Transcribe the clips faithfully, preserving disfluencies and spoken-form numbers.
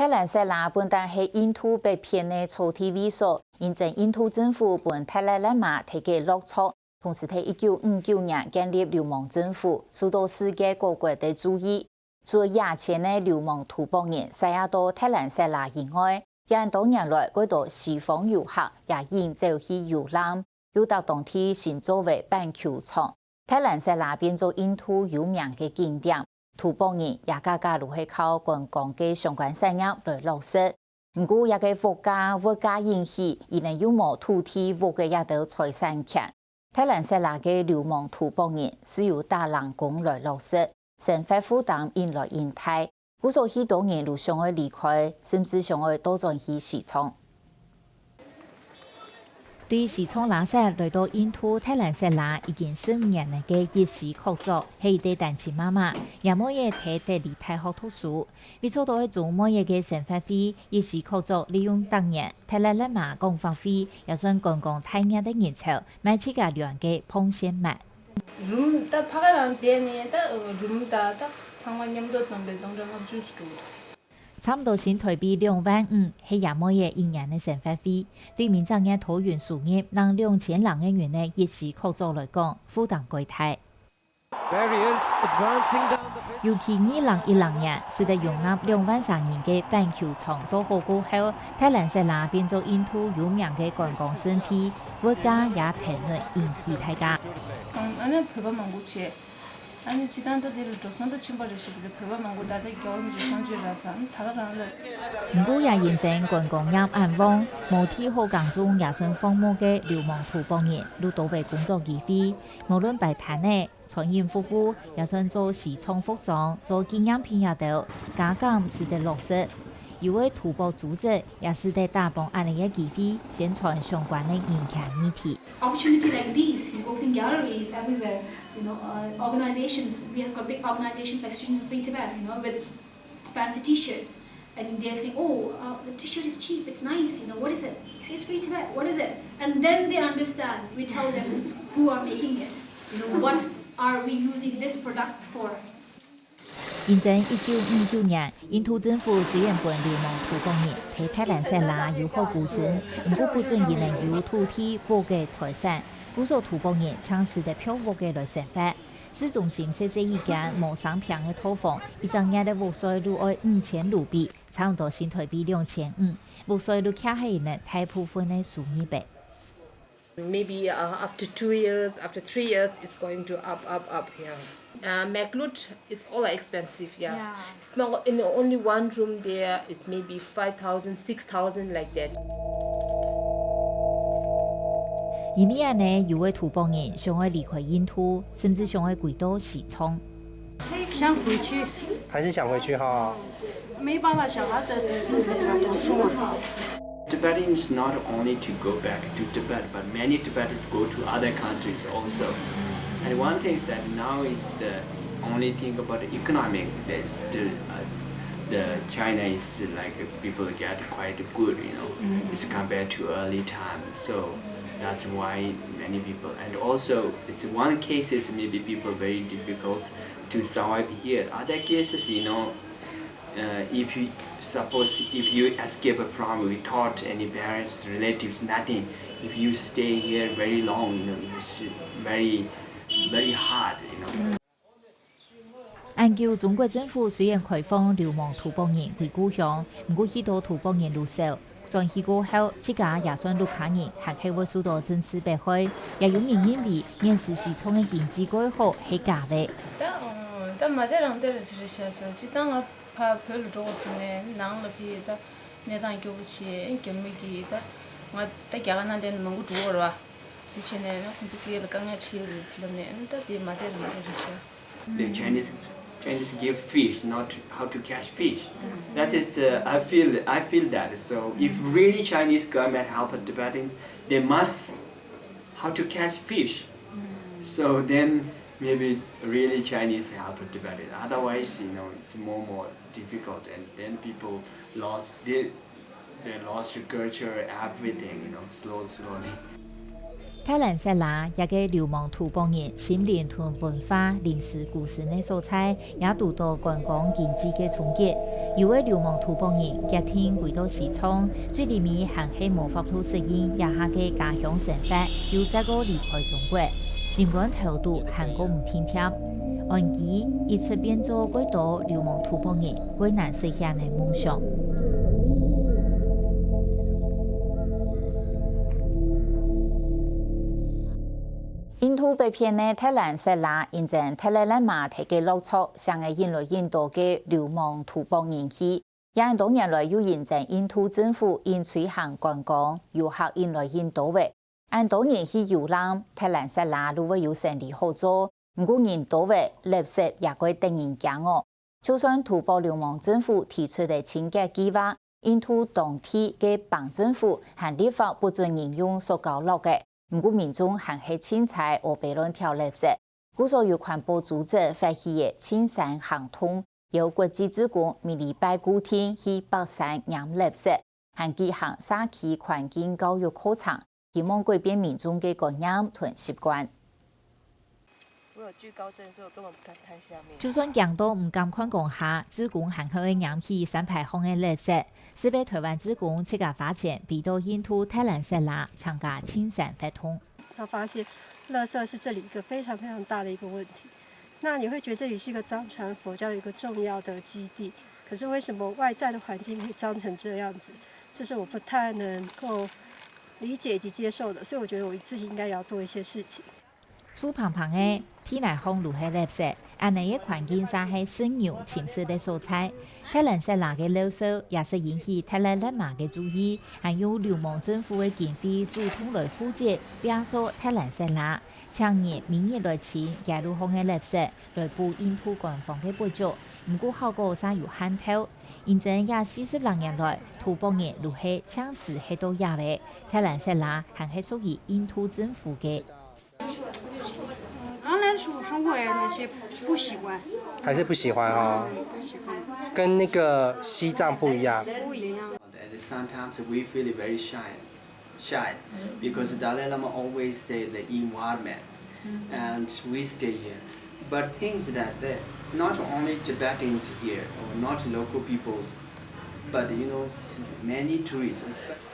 特蘭塞拉本旦係印度北片个草地位所，因爭印度政府分達賴喇嘛忒个落腳，同時在一九五九年建立流亡政府，受到世界各國个注意。除了野錢个流亡土博人徙到特蘭塞拉以外，這恁多年來，過多西方遊客也引走去遊覽，又搭當地新做个板球場。特蘭塞拉變做印度有名个景點，土博人也加加都係靠觀光个相關產業來落實。毋過，這个物價、物價引起，佢等又無土地、屋个這兜財產權。特蘭塞拉个流亡土博人係由打零工來落實，生活負擔因來因大，故所許多人都想愛離開，甚至想愛倒轉去西藏。對西藏拉薩來到印度特蘭塞拉已經十五年个一西國族，係一對單親媽媽，這妹仔在德里大學讀書。為做到愛將妹仔个生活費，一西國族利用逐年達賴喇嘛講法會，也算觀光大熱个人潮，賣自家鑾个膨線襪。 Room, ta phaka lang dia ni, ta, uh, room ta, ta changwa nyam do tang be tang jang juice tu. 差毋多新台幣兩萬五，係這妹仔一年个生活費。對明年个桃園收入，能兩千零个銀个一西國族來講，負擔過大。 Barriers advancing down the pitch. 尤其二零一零年，使得容納兩萬三人个板球場做好過後，特蘭塞拉變做印度有名个觀光勝地，物價也跳率引起大家。 ཨ་ནི་བོད་པ་མང་པོ་ཆེ། ཨ་ནི་ཅི་ད་ད་དེ་ལ་འགྲོ་སོང་ད་ཆེན་པོ་རེད་ཤག་དེ་བོད་པ་མང་པོ་ད་ད་རྒྱ་བོད་མི་འགྲོ་སོང་ཅི་ར་ཚ་ད་ག་རང་ལ། 毋་过也因争观光业暗旺，无地好耕种也算荒漠个流亡土博人，有多个工作机会，无论摆摊仔、餐饮服务，也算做西藏服装、做纪念品也得，加减使得落实。有个土博组织也使得打帮恁呢个机会，宣传相关个人权议题。 Opportunity like these, you open galleries everywhere, you know, uh, organizations, we have got big organizations like Students of Free Tibet, you know, with fancy t-shirts. And they'll say, oh, uh, the t-shirt is cheap, it's nice, you know, what is it? I say, it's Free Tibet, what is it? And then they understand, we tell them who are making it, you know, what are we using these products for? 因争一九五九年，印度政府虽然分流亡土博人在特兰塞拉有好过生，毋过不准佢等有土地、屋个财产，故所土博人正使得漂泊个来生活。市中心细细一间无生病个套房，一只月个屋稅都要五千卢比，差毋多新台币两千五，屋税都徛喺佢等大部分个收入个。 Maybe uh, after two years, after three years, it's going to up, up, up. Yeah. Uh, Meklut, it's all expensive. Yeah. Yeah. Small, in only one room there, it's maybe five thousand, six thousand like that. 因为恁呢，有个土博人想要离开印度，甚至想要回到西藏。 想回去。还是想回去哈？没办法，小孩子读书嘛。 Tibetans not only to go back to Tibet, but many Tibetans go to other countries also. And one thing is that now is the only thing about the economic, that's the, uh, the China is, uh, like, people get quite good, you know, it's compared to early time. So that's why many people, and also it's one case is maybe people very difficult to survive here. Other cases, you know, uh, if you suppose if you escape a problem without any parents, relatives, nothing, if you stay here very long, you know, it's very, very hard, you know. 恁久，中国政府虽然开放流亡土博人回故乡，毋过许多土博人都少，转去过后，自家也算屋下人，还係会受到政治迫害。也有人认为，现时西藏个经济过好係假个。但，嗯，但马代人对了其实写手，只当我怕朋友中国人呢，人了比的。 གནས་སྟངས་སྐྱོ་པོ་ཆེ། ཨེ་རྒྱ་མི་གིས་ད་ང་ད་རྒྱ་གར་ནང་དེ་མང་པོ་འགྲོ་གི་རེད་བ། དེ་བྱས་ནས་ན་ཁོང་ཚོ་སྐད་ལ་དཀའ་ངལ་འཕྲད་ཡོད་རེད་ཟེར་ལབ་ནས་ཨ་ནི་ད་དེ་མ་བསྡད་རེད་མ་བསྡད་རེད་ཤག The Chinese, Chinese give fish, not how to catch fish. That is, uh, I feel, I feel that. So if really Chinese government help Tibetans, they must how to catch fish. So then maybe really Chinese help Tibetans. Otherwise, you know, it's more more difficult, and then people lost the, they lost the culture, everything, you know, slowly, slowly. 特兰塞拉這个流亡土博人心靈同文化臨時孤身个所在，也堵到觀光經濟个衝擊。有个流亡土borg人決定歸到西藏，最臨尾還係無法度適應這下个家鄉生活，又再過離開中國，心肝頭肚還過毋定恬。安居一直變做蓋多流亡土borg人蓋難實現个夢想。 印度北片个特蘭塞拉，因爭忒拉letmat个落腳，成个引來印度个流亡土borg人去。也恁多年來又因爭印度政府因推行觀光遊客引來印度个，恁多人去遊覽特蘭塞拉就會有生理好做，毋過人多个，垃圾也蓋得人驚哦。 就算土borg流亡政府提出个清潔計畫，印度當地个邦政府還立法不准人用塑膠橐仔，毋過民眾還係盡在河邊亂丟垃圾。故所有環保組織發起个淨山行動，邀國際志工每禮拜固定去北山撿垃圾，還舉行社區環境教育課程，希望改變民眾个觀念同習慣。 我有懼高症，所以我根本不敢看下面。就算驚到毋敢看光下，志工還係會撿起山排項个垃圾。四位台灣志工自家花錢飛到印度特蘭塞拉參加淨山活動。他發現，垃圾是這裡一個非常非常大的一個問題。那你會覺得這裡是一個藏傳佛教的一個重要的基地，可是為什麼外在的環境可以髒成這樣子？這是我不太能夠理解以及接受的，所以我覺得我自己應該也要做一些事情。 臭蓬蓬个，地泥項就係垃圾，恁呢个環境正係蝸牛尋食个所在。特蘭塞拉个摎臊也係引起忒拉letmat个注意，還用流亡政府个經費主動來負責打掃特蘭塞拉，請人每日來清街路項个垃圾，來補印度官方个不足，毋過效果煞有限頭。因爭這四十零年來，土borg人就係淨係歇到這位，特蘭塞拉還係屬於印度政府个。 剛來的時候，生活那些不喜歡，還是不喜歡哦，不喜歡，跟那個西藏不一樣。不一樣。At the same time, we feel very shy, shy because Dalai Lama always say the environment, and we stay here. But things that the, not only Tibetans here or not local people, but you know, many tourists, especially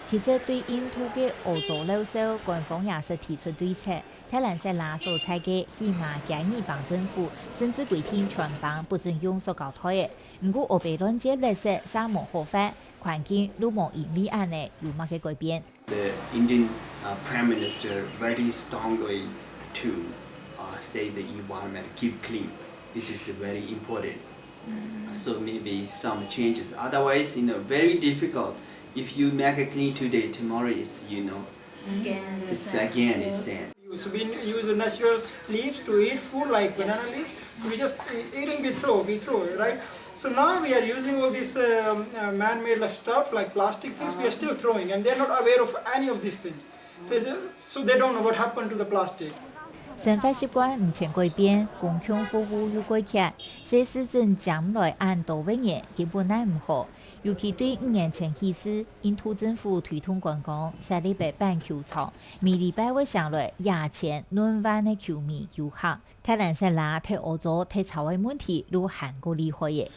其實對印度个屙糟摎臊，官方也係提出對策。特蘭塞拉所在个喜馬偕爾邦政府，甚至規定全邦不准用塑膠袋仔。毋過河邊亂擲垃圾煞無好罰，環境就無因為恁呢有麼个改變。 The Indian uh, Prime Minister very strongly to uh, say the environment keep clean. This is very important. So maybe some changes. Otherwise, you know, very difficult. If you make it clean today, tomorrow is, you know, it's again it's same. So we use the natural leaves to eat food like banana leaves. So we just e- eating, we throw, we throw, right? So now we are using all this um, uh, man-made stuff like plastic things. We are still throwing, and they're not aware of any of these things. They just, so they don't know what happened to the plastic. 生活習慣毋曾改變，公共服務又過缺，細市鎮佔來恁多个人，根本奈毋何。尤其對五年前起勢，印度政府推動觀光，設立个板球場，每禮拜會請來野錢兩萬个球迷遊客。特蘭塞拉忒屙糟忒臭个問題，就還過厲害个。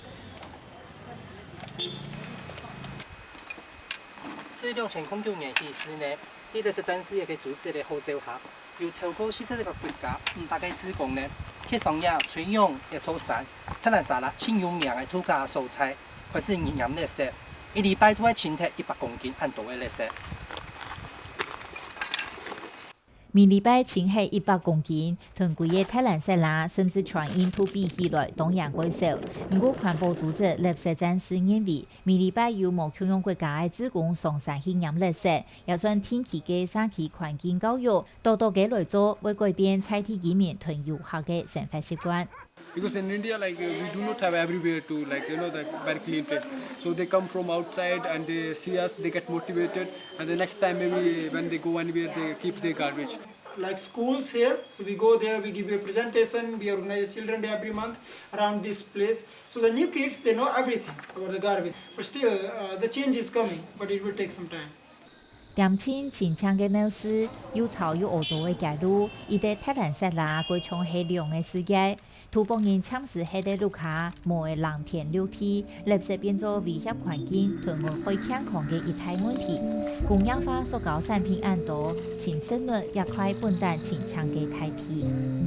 自兩千空九年起勢呢， 這個係戰時一個組織个號召下，有超過四十個國家、五百個志工呢，去上野、吹湧這座山，特蘭塞拉盡有名个度假所在，開始撿垃圾，一禮拜都愛清忒一百公斤恁多个垃圾。每禮拜清忒一百公斤，同歸个特蘭塞拉甚至全印度比起來，當然蓋少。毋過環保組織垃圾戰士認為，每禮拜有無共樣國家个志工上山去撿垃圾， 也算定期个社區環境教育，多多个來做，會改變在地居民同遊客个生活習慣。Because in India, like uh, we do not have everywhere to like you know the very clean place. So they come from outside and they see us, they get motivated, and the next time maybe when they go anywhere, they keep their garbage. Like schools here, so we go there, we give a presentation, we organize a children day every month around this place. So the new kids, they know everything about the garbage. But still, uh, the change is coming, but it will take some time. 恬靜清淨个鬧市，又臭又屙糟个街路，一兜特蘭塞拉蓋像係兩个世界。都幫人暫時歇个屋下，無个冷天綠地，垃圾變做威脅環境同危害健康个一大問題。工業化塑膠產品恁多，親身率也快分擔清淨个大地。